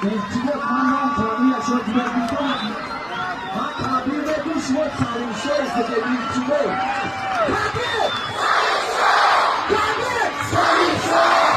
Илтимос, ман ном фамилия шумо дигар гуфтам. Ман табрик мекунам, шумо Салимшо ҳастед. Илтимос. Такбир! Такбир! Салимшо!